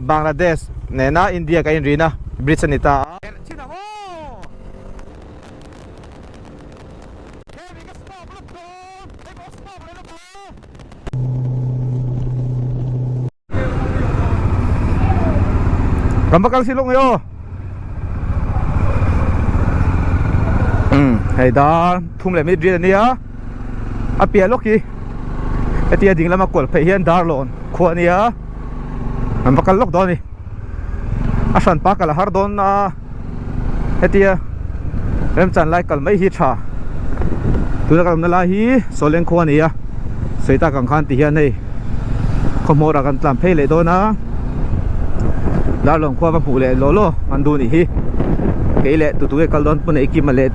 Bangladesh nena India ka inrina bridge a ni ta a. Kan va kal si lawk mai aw. Hei dar thum leh minute riat a nia a piah lawk hi hetia ding lama kual pheih hian dar lawn khuah a nia kan va kal lawk dawn a ni a hran pa kal a har dawn a hetia remchan lai kal mai hi tha tuna kan awmna lai hi sawleng khua a ni a sawi tak ang khan ti hian hei khawhmawr ah kan tlan phei leh dawn a darlawng khua va hmuh leh law law an duh nih hi kei leh tutu nge kal dawn pawh nei kim a leh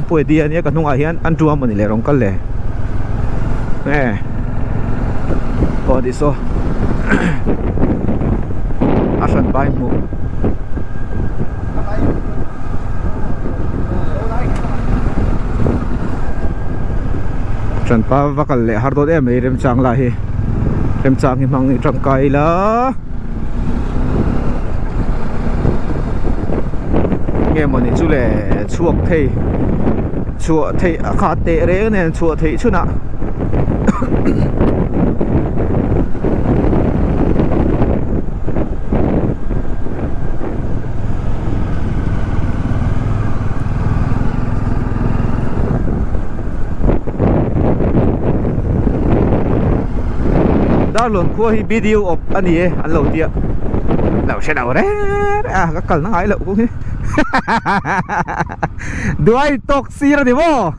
puai dia ania ka hnungah hian an ṭu a mawni leh rawn kal le nge aw tih saw a hran pai hmuh. Hranpa va kal leh har dawt em mai remchang lah hi remchang hi hmang tangkai ila nge mawni chu le chhuak thei chhuah theih a khat teh reng nen chhuah theih chhunah Darlawn khua hi BDO awp a ni e an lo tia lo hre lo reng reng a ka kalna ngai loh kawng hi duai tawk sir a ni maw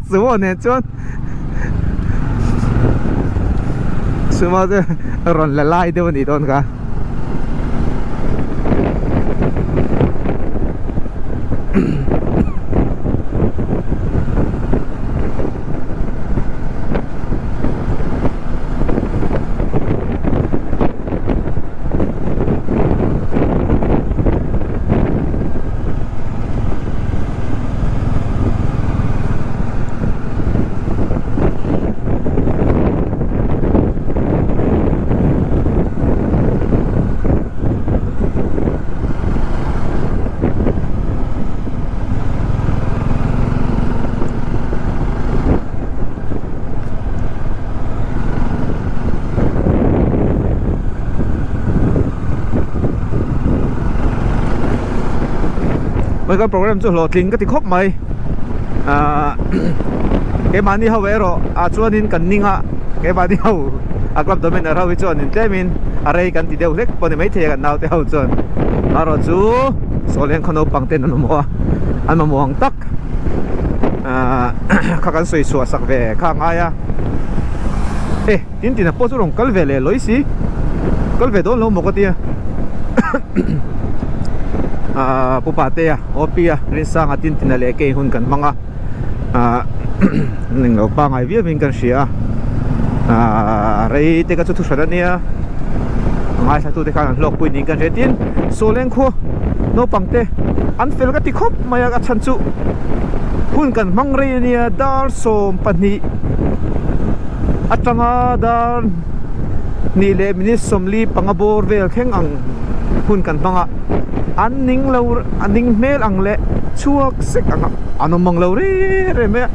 sumo nen chuan sumo chu rawn la lai deuh a nih dawn kha. Kan program chu hlawhtling ka ti khawp mai ahh keimahni ho erawh ah chuanin kan ning a keimahni ho a club domain ho hi chuan tlemin a rei kan ti deuh hlek pawh ni maithei a kan naute ho chuan erawh chu Sawleng khaw naupang ten an mamawh a an mamawh ang tak ahh kha kan sawi chhuah sak ve kha a ngai a e tin tin a pawh chu rawn kal ve leh lawi si kal ve dawn lo maw ka tia ahh pu Patea Opi a Rinsanga tin tin a leh kei hun kan hmang a ahh englo pangai viau in kan hria a ahh rei te kha chu thuhran ania ngaithla tute khan an hlawk pui niin kan hria tin sawleng khua naupang te an fel ka ti khawp mai a a chhan chu hun kan hmang rei ania dar 12 atanga dar hnih leh minute 45 bawr vel thleng ang hun kan hmang a an ning lo a ning hmel ang leh chhuak sek ang a an awm ang lo reng reng mai a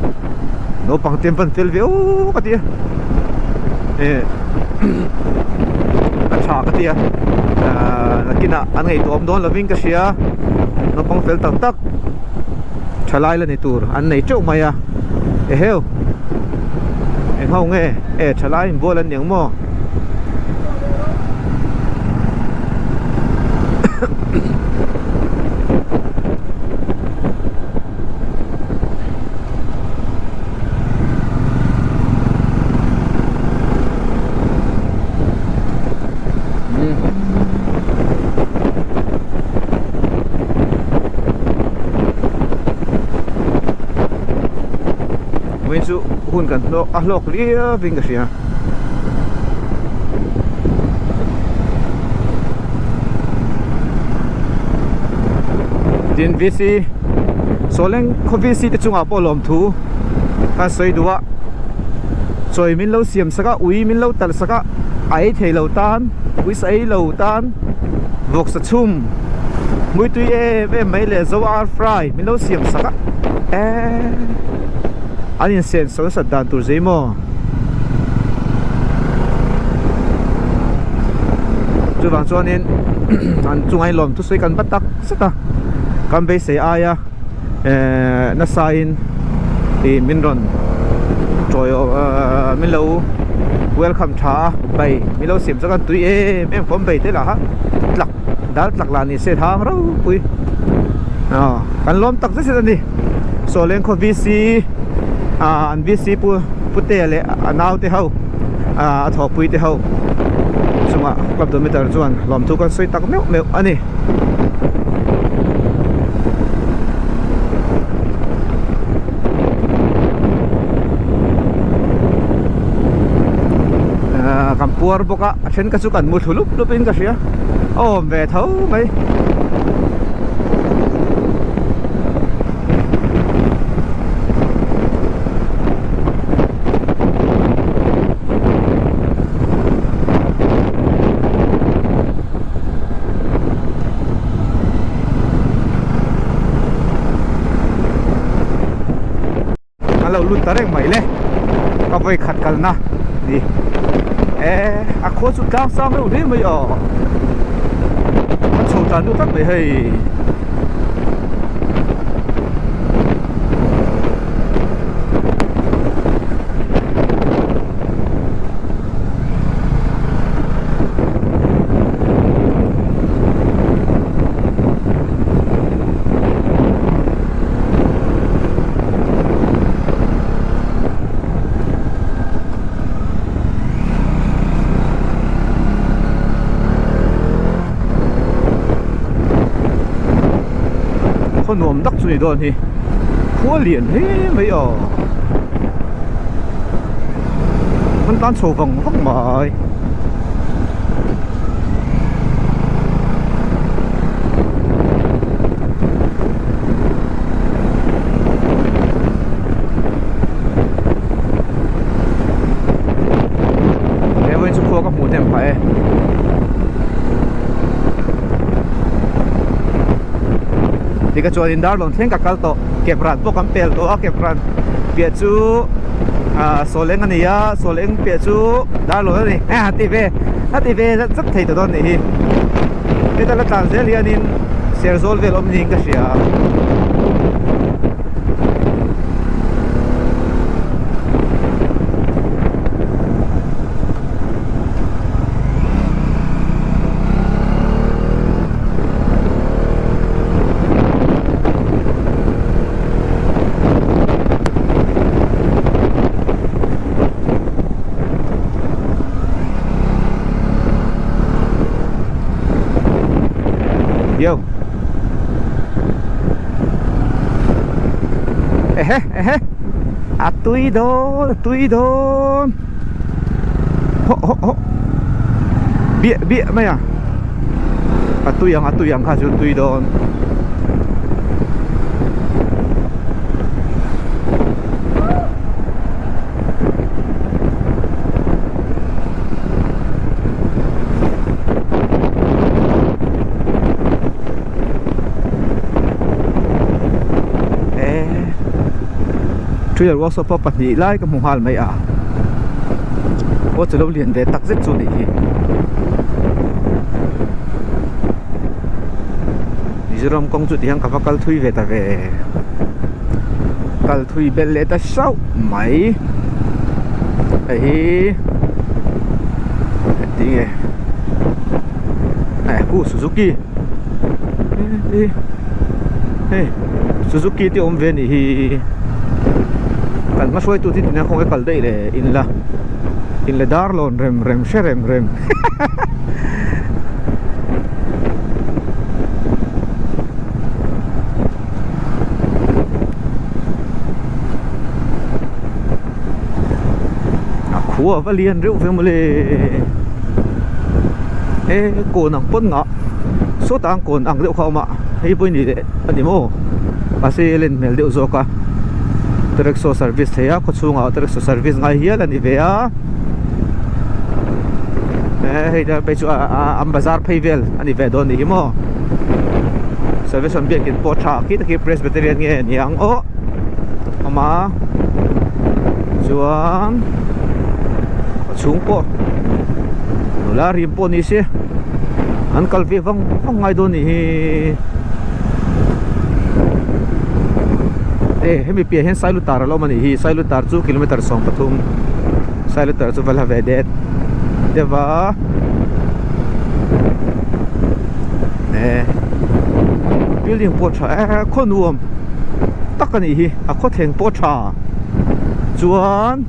naupang te an pan fel viau ka ti a eh a tha ka ti a ahh nakinah an ngaihtuah awm dawn lovin ka hria naupang fel tak tak thalai la ni tur an nei teuh mai a eheu eng ho nge e thalai inbual an ni ang maw. Vawiin chu hun kan hlawk a hlawk riau in ka hria. Tin VC Sawleng khaw VC te chungah pawh lawmthu kan sawi duh a. Chawi min lo siam sak a, ui min lo talh sak a, a ei thei lo tan, ui sa ei lo tan, vawksa chhum, hmuitui em em mai leh zo ar fry min lo siam sak a, eeh an insen so nasat dan tur zei maw? Chuvang chuanin an chunga in lawmthu sawi kan va tak zet a, kan beisei aia. eh nasa in ih min rawn chawi ah min lo welcome tha a bai min lo siam chuan tui em em khawm bai te lah a tlak dal tlak lah ni se thang ropui ah kan lawm tak zet zet a ni sawleng khaw v c ah an v c pu putea leh a nau te ho ah a thawhpui te ho chungah club domitor chuan lawmthu kan sawi tak meuh meuh a ni. Kan puar bawk a a then kha chu kan mu thlu lup lup in ka hria a awm ve tho mai. Kan lo lut ta reng mai le ka vawi khat kalna ni e a khua chu tlang sang reuh hle mai aw a chho tan deuh tlat mai hei. Khaw nuam tak chu ni dawn hi khua lian hle mai aw. An tan chho vang vang mai. He vawiin chu khua ka hmuh hnem phah e. Tikha chuanin Darlawn thleng ka kal tawh. Kepran pawh kan pel tawh a Kepran piah chu ah Sawleng a ni a Sawleng piah chu Darlawn a ni a ti ve a ti ve zat zat thei ta dawn nih hi heta la tlan zel hianin Serzawl vel awm niin ka hria. Yo. Ehe ehe. A tui dawn a tui dawn. Ho ho ho. Biah biah mai a. A tui ang a tui ang kha chu tui dawn. Thriller workshop pawh pahnih lai ka hmu nghal mai a aw chu lo lian ve tak zet chu a nih hi Mizoram kawng chu tihian ka va kal thui ve ta ve kal thui belh leh ta sauh mai hei hi tinge eh ku Suzuki hei Suzuki te awm ve a nih hi kan hma hruaitu te tina khawnge kal daih leh in la in la dar lawn rem rem hre rem rem. A khua a va lian reuh ve mawle e kawn ang pawn ngah sawtah ang kawn ang deuh kha a awm a hei pawh i ni leh a ni maw mahse a len hmel deuh zawk a. Auto rickshaw service thei a khawchhungah auto rickshaw service ngai hial a ni ve a hei te phei chu an bazar phei vel a ni ve dawn a nih hi maw service an biakin pawh tha khi tak hi presbyterian nge a ni ang aw awm a chuan a chhung pawh nula rim pawh ni se an kal ve vang vang ngai dawn a nih hi. E hemi piah hian Sailutar a lo awm a nih hi Sailutar chu kilometer 13 Sailutar chu va la ve det deuh a e building pawh tha e khaw nuam tak a nih hi a khaw thleng pawh tha chuan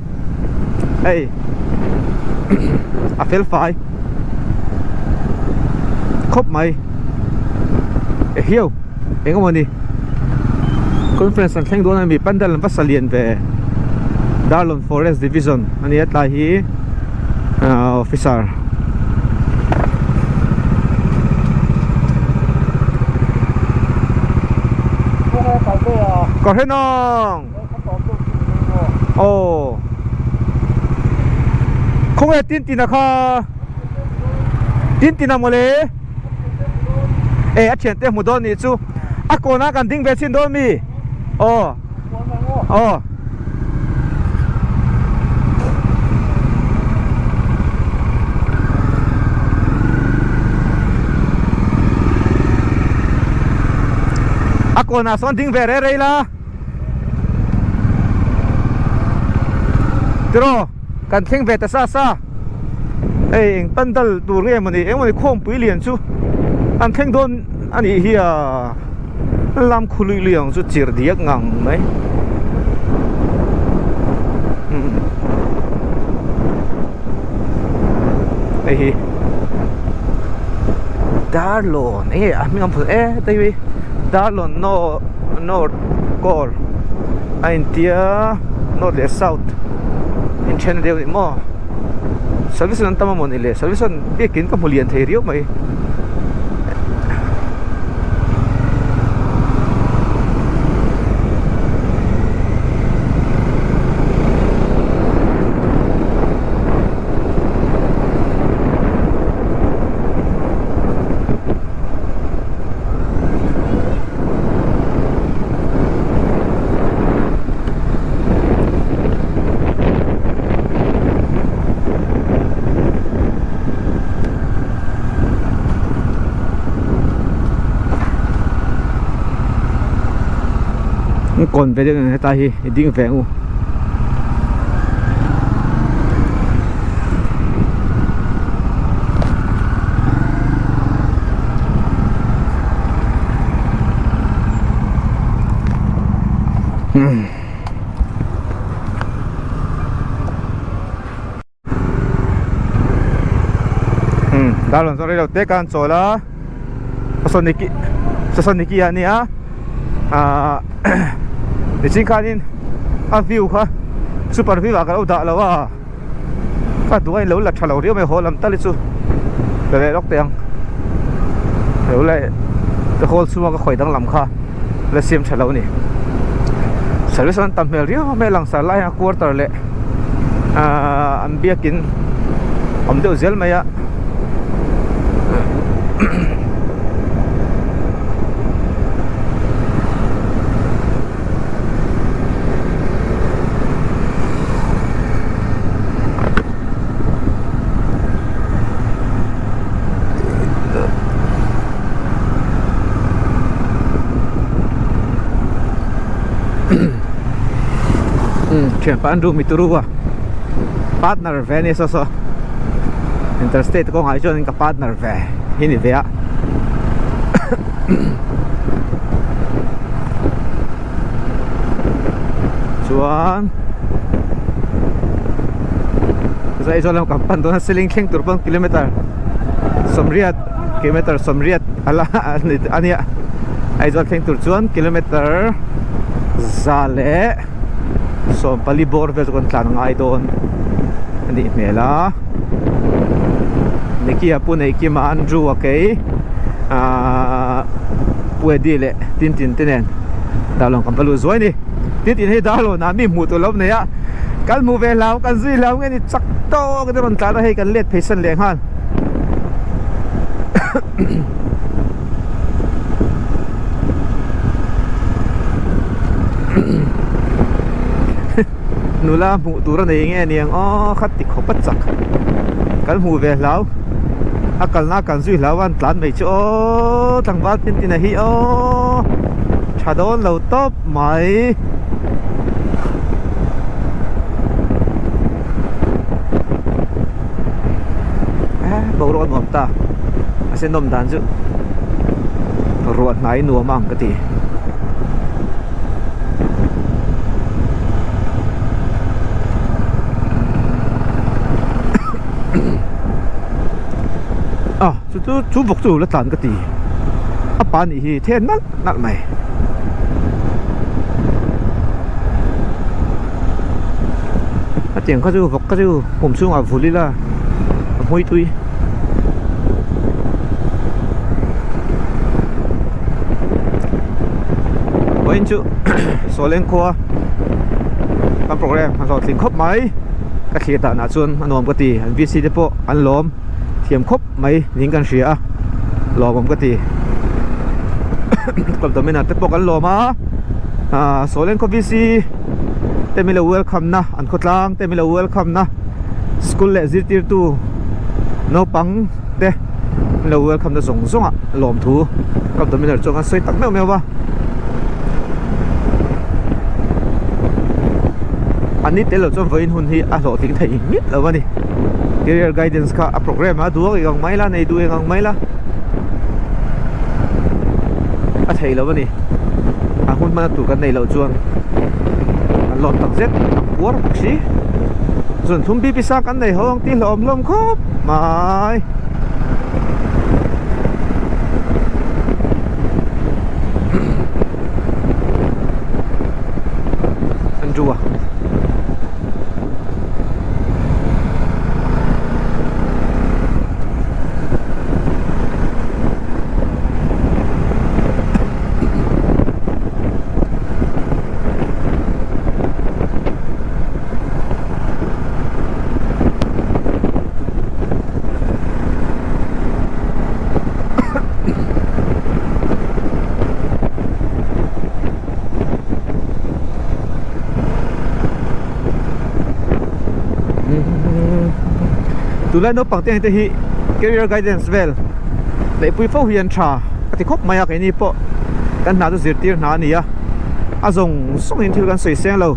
hei a fel fai khawp mai e hiau eng emaw ni conference an thleng dawn a mi pandal an va sa lian ve Darlawn forest division a nia tlai hi ahh officer ka hre nang aw khawnge tin tin a kha tin tin a mawle. E a thiante hmu dawn nih chu a kawnah kan ding ve chhin dawn mi aw aw a kawnah sawn ding ve rei rei la tiraw kan thleng ve ta sa sa. Hei eng pandal tur nge mawni eng mawni khawmpui lian chu an thleng dawn a nih hi a lam khu lui lui ang chu chirh diak ngang mai hei hi Darlawn eng nge a hming an phun e heta hi Darlawn North Core a intia North leh South inthen deuh a ni maw. Service an tam a mawni le service an biakin ka hmu lian thei riau mai. Kawn ve deuh hetlai hi i ding ve ang u. Darlawn chu reilo te khan chawl a Sasawnniki Sasawnniki a nia ahh nichin khanin a view kha super view ah ka lo dah lo a ka duh a in lo la tha lo riau mai haw lam tal hi chu la leh lawk teh ang lo la ka hall chhunga ka khawi danglam kha la siam tha lo a ni service an tam hmel riau mai a langsar lai hian quarter leh ahh an biakin awm deuh zel mai a. Thianpa an room i turu a partner ve a ni saw saw interstate kawngah hi chuan ka partner ve hi ni ve a. Chuan Aizawl lam kan pan dawn a ceiling thleng tur pawn kilometer 80 kilometer 80 ala a nia Aizawl thleng tur chuan kilometer 114 bawr vel chu kan tlan ngai dawn a nih hmel a Nicky a pu Neihkima Andrew a kei ahh Pu Eddie leh Tintin te nen Darlawn kan va lut zuai a ni. Tin tin hei Darlawn ah mi hmuh tur lo nei a, kan hmuh ve hlau, kan zui hlau nge ni chak tawk in a rawn tlan a, hei kan let phei san leh nghal. Nula hmuh tur a nei nge niang aw kha ti khawp a chak kan hmuh ve hlau a kalna kan zui hlau a an tlan mai chu aw tlangval tin tin a hi aw tha dawn lo tawp mai. Boruak a nuam ta a sen nawm dan chu ruah hnai nuam ang ka ti. A chu chu chu vawk chu la tlan ka ti a pa nih hi then nalh nalh mai. A tiang kha chu vawk kha chu pum chhungah vul ila a hmui tui. Vawiin chu Sawleng khua kan program a hlawhtling khawp mai ka thlir danah chuan a nuam ka ti an VC te pawh an lawm thiam khawp mai niin kan hria a lawmawm ka ti club domain ah te pawh kan lawm a ah Sawleng khaw VC te milo welcome na an khawtlang te milo welcome na school leh zirtirtu naupang te lo welcome na zawng zawng ah lawmthu club domain ah chuan an sawi tak meuh meuh a an ni tel lo chuan vawiin hun hi a hlawhtling thei miah lo a ni career guidance kha a program a duak eng ang mai la nei duh eng ang mai la a thei lo a ni a hun hmana tur kan nei loh chuan an lawm tak zet ang puar bawk si zun thum bip isa kan nei ho ang tih hlawm hlawm khawp mai. Andrew a Tunlai naupang te te hi career guidance vel neihpui fo hi an tha a ti khawp mai a keini pawh kan hna chu zirtir hna a ni a a zawng zawngin thil kan sawi seng lo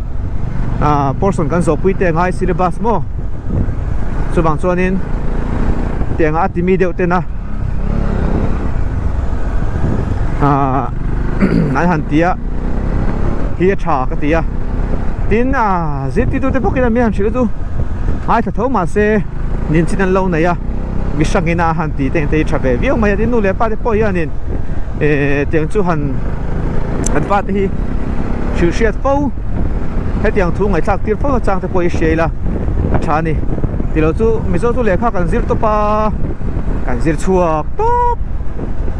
ah portion kan zawhpui te a ngai syllabus maw chuvang chuanin tianga a timi deuh tena ah an han ti a hi a tha ka ti a tin ah zirtirtu te bawkin a mi han hrilh chu ngaithla tho mahse nin chin an lo nei a mi hrangin a han ti te te hi tha ve viau mai a tin nu leh pa te pawh hianin eh tiang chu han an pa te hi hrilh hriat fo hetiang thu ngaihthlak tir fo chang te pawh hi hria ila a tha a ni tilo chu mizo chu lehkha kan zir tawp a kan zir chhuak tawp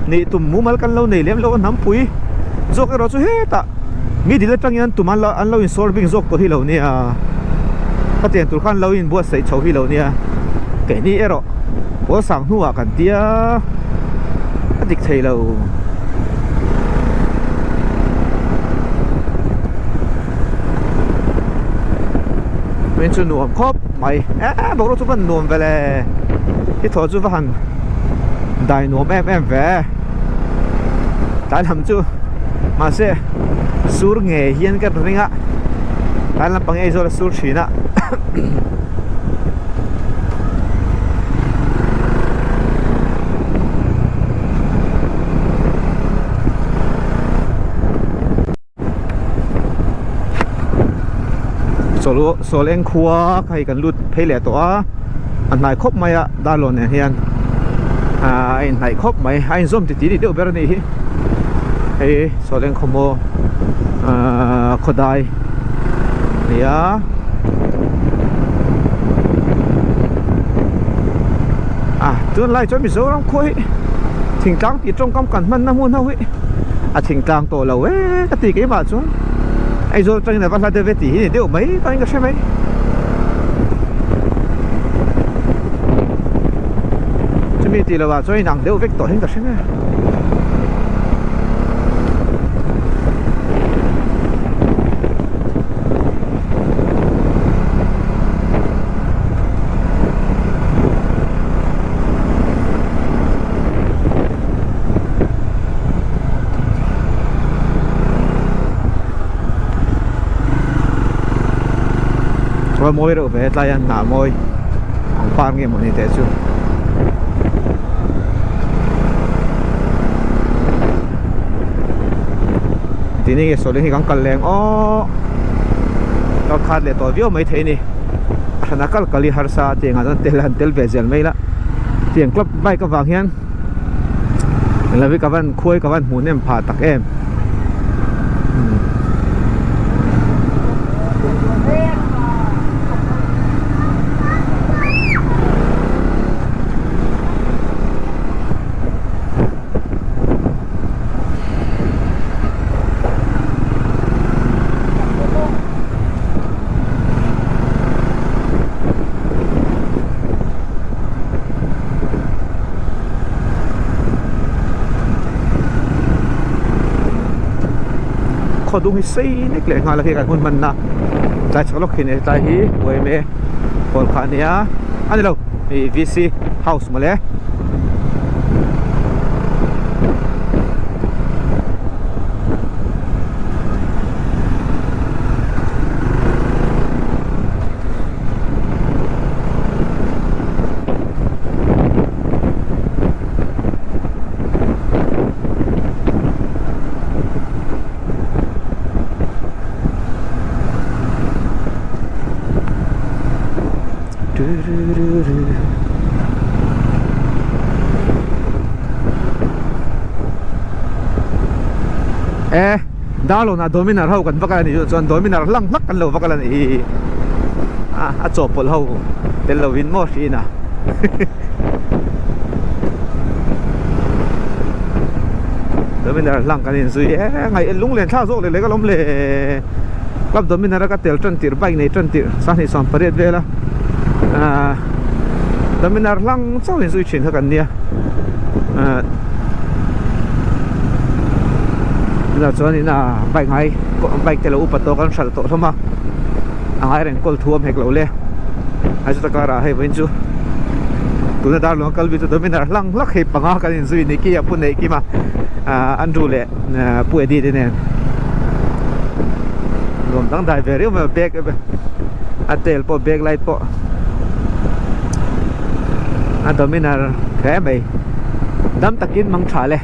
nih tum mumal kan lo nei lem lo a hnampui zawk erawh chu hetah mi dil atangin an tum an lo an lo insawr bing zawk tawh hi lo nia khatiang tur khan lo inbuatsaih chho hi lo nia keini erawh pawl sang hnuah kan tia a dik thei lo. Min chu nuam khawp mai eh boruak chu van nuam ve le i thaw chu va han dai nuam em em ve tlai lam chu mahse sur ngei hian ka ring a tlai lampang hi Aizawl a sur thin a. Sawl sawl eng khua kha hei kan lut phei leh tawh a a hnai khawp mai a Darlawn nen hian ahh a inhnaih khawp mai a inzawm titi ni deuh ber a nih hi hei sawl eng khaw maw ahh khawdai a ni a. Ah tunlai chuan Mizoram khua hi thingtlang tih tawngkam kan hmanna hmun ho hi a thingtlang tawh lo e ka ti keimah chuan. Aizawl atangin a va hla deuh ve tih hi ni deuh mai chuan ka hre mai. Chumi tih lovah chuan inang deuh vek tawh hian ka hre mai a. Aw mawi reuh ve tlai a hnah mawi pangpar nge mawni teh chu. Tini nge sawleng hi kan kal leng aw ka khat leh tawh viau mai thei a ni a hran a kal kal hi harsa a tiang ah chuan tel han tel ve zel mai la tiang club bike avang hian lo hi ka van khuai ka van hmuh hnem phah tak em. Khaw dung hi sei nek leh nghal a khi kan hun hmanna tlai chak lawk khi ni tlai hi uaime pawl kha a nia a ni lo ih V_C house mawle. E Darlawnah Dominar ho kan va kal a nih chuan Dominar hlang hlak kan lo va kal a nih hi a a chawhpawlh ho tel lovin maw hriin a Dominar hlang kan inzui e ngaih lunglen thlak zawk leh leh ka lawm le. Club Dominar a ka tel tan tirh bike nei tan tirh 2018 vela ahh Dominar hlang chauh in zui thin kha kan nia ahh tunah chuan in ah bike ngai bike te lo upa tawk an hralh tawh hlawm a a ngai reng kawl thu a hmek lo le a chuta karah hei vawiin chu tuna darlawng a kal bik chu Dominar hlang hlak hei panga kan inzui ni ki a pu neih kim a ahh Andrew leh Pu Eddie te nen nuam dang dai ve riau mai a bag a tail pawh back light pawh a dominar hle mai dam takin mang tha le.